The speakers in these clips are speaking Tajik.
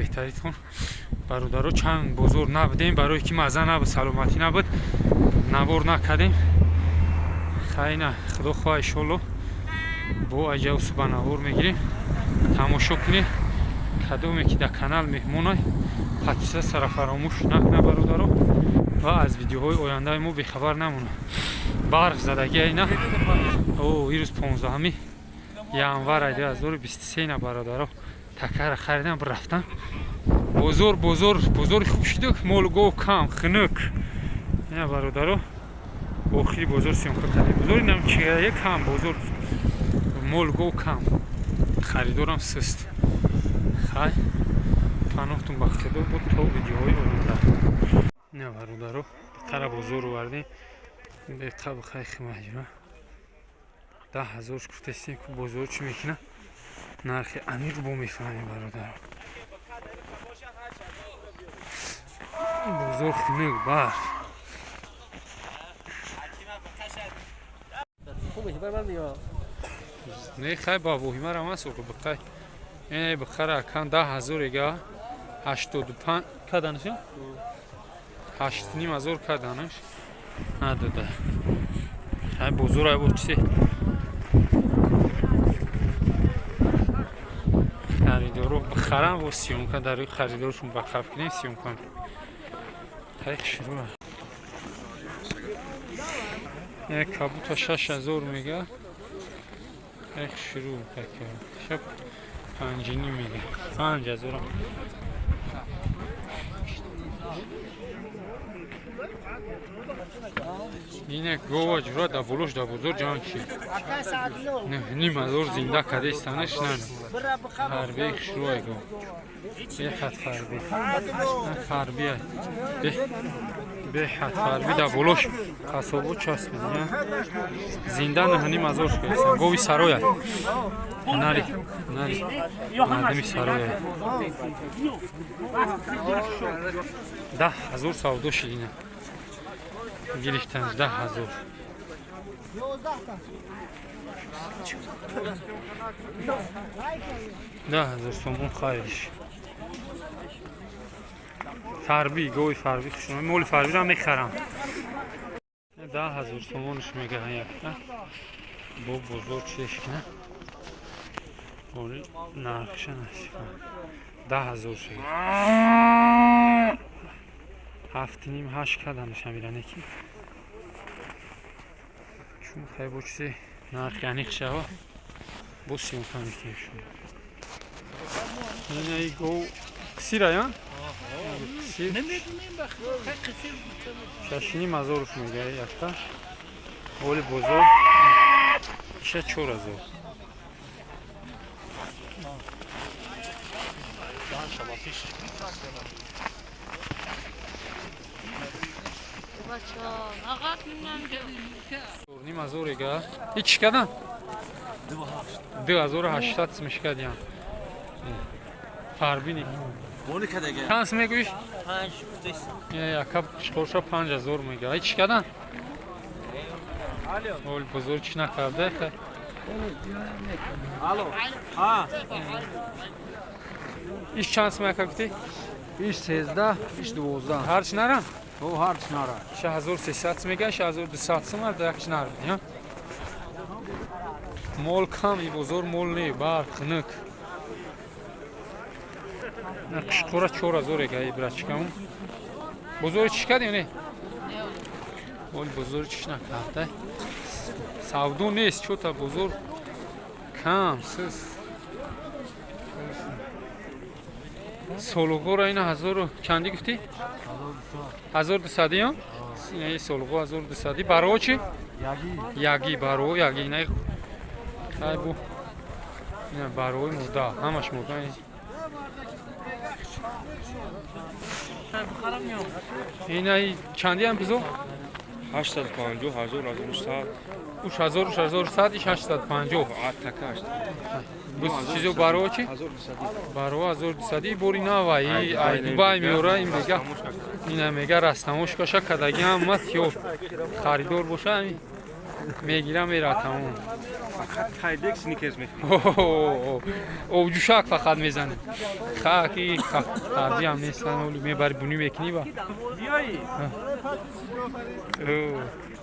Беҳтаритон, бародаро. Чанд бозор набудем, барое ки маза набуд, саломатӣ набуд, навор накардем. Хайна, худо хоҳа, иншолло, бо аҷавсу ба навор мегирем, тамошо кунед. Кадоме ки дар канал меҳмонай, подписаться фаромӯш накуна, бародаро, ва аз видеоҳои ояндаи мо бехабар намонад. Барф задагӣ айна. О, ирӯз 15 январ 2023 на, бародаро. Такара харидам, рафтам бозор. Бозор, бозори хуб шиду, молу гов кам, хунук. Ина, бародаро, охири бозор съёмка кардем. Бозори нам чия кам, бозор молу гов кам, харидорам суст. Хай, паноҳтун ба худо буд то видеоҳои оянда. Ина, бародаро, қара бозор овардем. Беқаб хай химаҷура 10 000 гуфтастем, ку бозор чӣ мекунад, нархи амиқ бо мефаҳмем, бародаро. Бозор хунук, барф. Не, хай, ба воҳимарам аст. Охи биқай, ин бихара акан 10 000 эга, 85 каданаш, 8,5 ҳазор каданаш надода. Хай, бозор ай бо чизе харидоро бихарам, во съёмка дар рӯи харидоршон ба қаф кунем, съёмка. Хай, шурӯъ. Як кабута 6000 мега. Эх, шурӯъ шаб панҷиним мега, 5000. Инак гова ҷура да болош да бозор ҷанг шид. 9,5 ҳазор зинда кадестанаш нан. Фарбе хушрӯай гов. Беҳад фарбе. Фарбия. Беҳад фарби, да болош қасобо часпид. Зинда 9,5 ҳазор шукаесан. Гови сароя. Нари, нари. Мардуми сароя. 10 000 савдо шид ина. Гирифтан 10 000. 10 000 сомон харидиш. Фарби, гови фарби хушно. Моли фарбиро мехарам. 10 000 сомонш мегаҳан якта. Бо бозор чешкина. Оли нархша нашика. 10 000 шига. 7,5, ҳашт каданаш ҳамиране ки. Чун хай бо чизе нархи аниқ шава, бо съёмка мекунем шумо. Инаи гов қисира я? Қисир. 6,5 ҳазорш мега якта. Оли бозор иша 4000. 4,5 ҳазор эга. И чӣ кадан? 2800 смешкадиям. Фарбини. Чанд мегӯиш? Яка шқорша 5000 мега. Ай, чӣ кадан? Оли бозор чӣ накарда? Алло. А. Иш чанд сум яка гуфтӣ? Иш 13, иш 12. Ҳарч нарам? О, ҳарч нара. 6300 сум мега, 6200 сум як нар бидӣ. Мол кам, и бозор мол не, барф, хунук. Қишқора 4000 эга, и брачкамон. Бозори чӣ кардем, не? Оли бозори чӣ накарда? Савдо нест, чота бозор кам, сис. Солуғоро ина ҳазору чандӣ гуфтӣ? 1200 ё? Ина солуғо 1200. Бароҳо чӣ? Ягӣ бароҳо ягӣ. Ина хай бу. Ина бароҳои мурда, ҳамаш мурда. Ина чандиам бизо? 850, 1000, 1100. Уш 1000, уш 1100, иш 850. Така 800. Бус чизо бароҳо чӣ? 1200. Бароҳо 1200, бори нава, ай Дубай меора, ин мега. Ина мега растамошкаша кадаги ҳама тиёр. Харидор боша ҳамин. Мегирам, мера, тамом. Фақат тайдек сникерс мехӯрӣ. Обҷӯшак фақат мезанем. Хаки ҳарбиам нестан, оли мебари, бунӣ мекунӣ ба.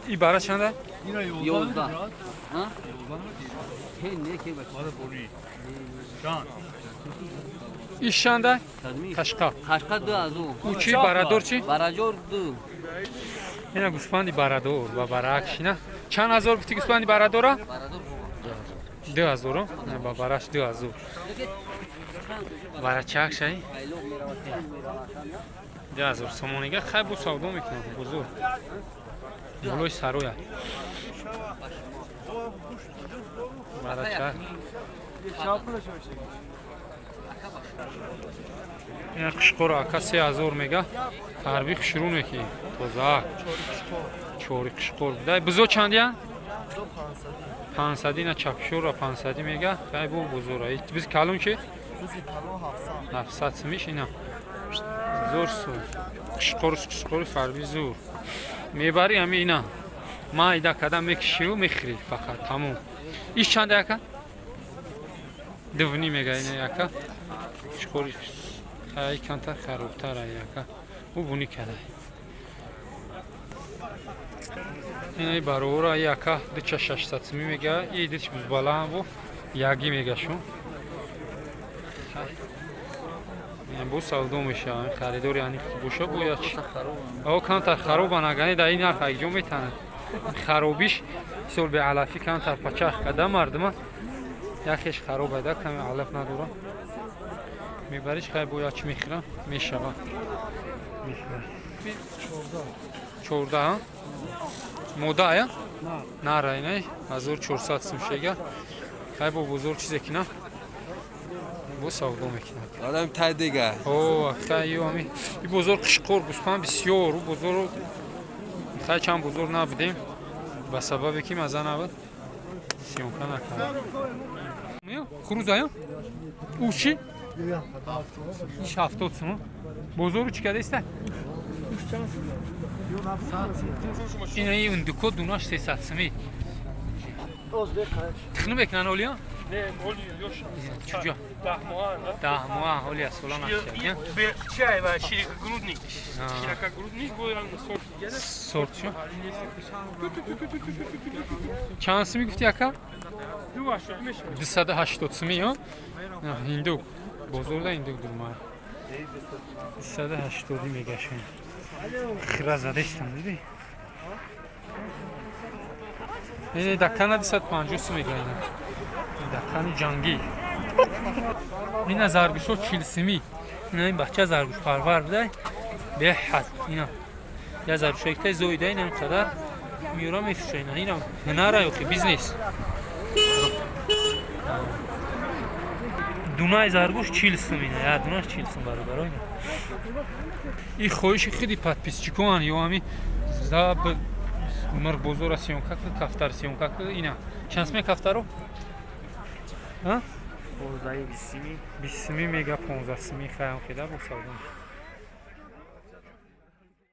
И бара чанда? 11. Ҳа? Не, ки бача. Иш чанда? Қашқа. Қашқа 2000. Ӯ чи, барадор чи? Бараҷор 2. Ина гӯспанди барадор ба барак шина. Чанд ҳазор гуфти гӯспанди барадора? Барадор. 2000-о? Ба бараш 2000. Барачак шай? 2000 сомонига хай бу савдо мекунам, бузург. Болои сароя. Барачак. Ина қишқоро ака 3000 мега. Ҳарби хушрӯне ки тозаак. Чори қишқор буда. Бузо чандия? 500. На чапшора 500 мега. Хай бу бузора. Биз калон чи? 700 сумиш ина. Зур су. Қишқор, қишқори фарби зур. Мебари ами ина. Майда када мекишиву мехӯри фақат, тамом. Иш чанда, яка? 2.5 мега ина яка. Қишқори хай камтар харобтар яка. Ӯ буни када. Ина барора яка дича 600 сумӣ мега, и дич бузбалаам бу яги мега шу. Бу савдо мешава, харидори ани боша бояд чи. О, камтар харобан, агани дар ин нарх айҷо метанад. Харобиш сол беалафӣ камтар пачах када мардума. Якеш хароб айда, каме алаф надора. Мебариш, хай бояд чи мехӯрам, мешава. Мехӯрам. 14, мода ая? Нара ина 1400 сум шега. Хай бо бозор чизе ки на. Бо савдо мекунад. Одам тайдега. О, хай ё ами. И бозор қишқор гӯспанд бисёр, ӯ бозору хай чанд бозор набудем. Ба сабабе ки маза набуд. Съёмка накардам. Хурӯз ая? Ӯ чи? Иш 70 сум. Бозору чӣ кадаиста? Ина и ундуко дунаш 300 сумӣ. Тухм мекунан олия? Не, оли ёш. Чуҷо? 10 моҳа. 10 моҳа ҳоли аз сола нашида. Чай ва широкогрудный. Широкогрудный бояд сорт дига. Сорт шо? Чанд сумӣ гуфти, ака? 280 мешавад. 280 сумӣ, ё? Ҳиндук. Бозорда ҳиндук дурмай. 280 мегашем. Хира задестам, диди? Не, дакана 250 сум мега ина. Дакани ҷангӣ. Ина заргӯшо 40 сумӣ. Ина ин бача заргӯшпарвар буда. Беҳад. Ина. Я заргӯшакта зоида, ина ин қадар миёра мефурӯша ина. Ина ҳунара ёхи бизнес. Дунай заргӯш 40 сум ина. Я дунаш 40 сум, бародаро, ина. И хоҳиши худи подписчикоан ё ами за мирғ бозора съёмка ки, кафтар съёмка ки ина. Чанд сумя кафтаро? А? 20 сумӣ мега, 15 сумӣ хаям хеда бо савдо.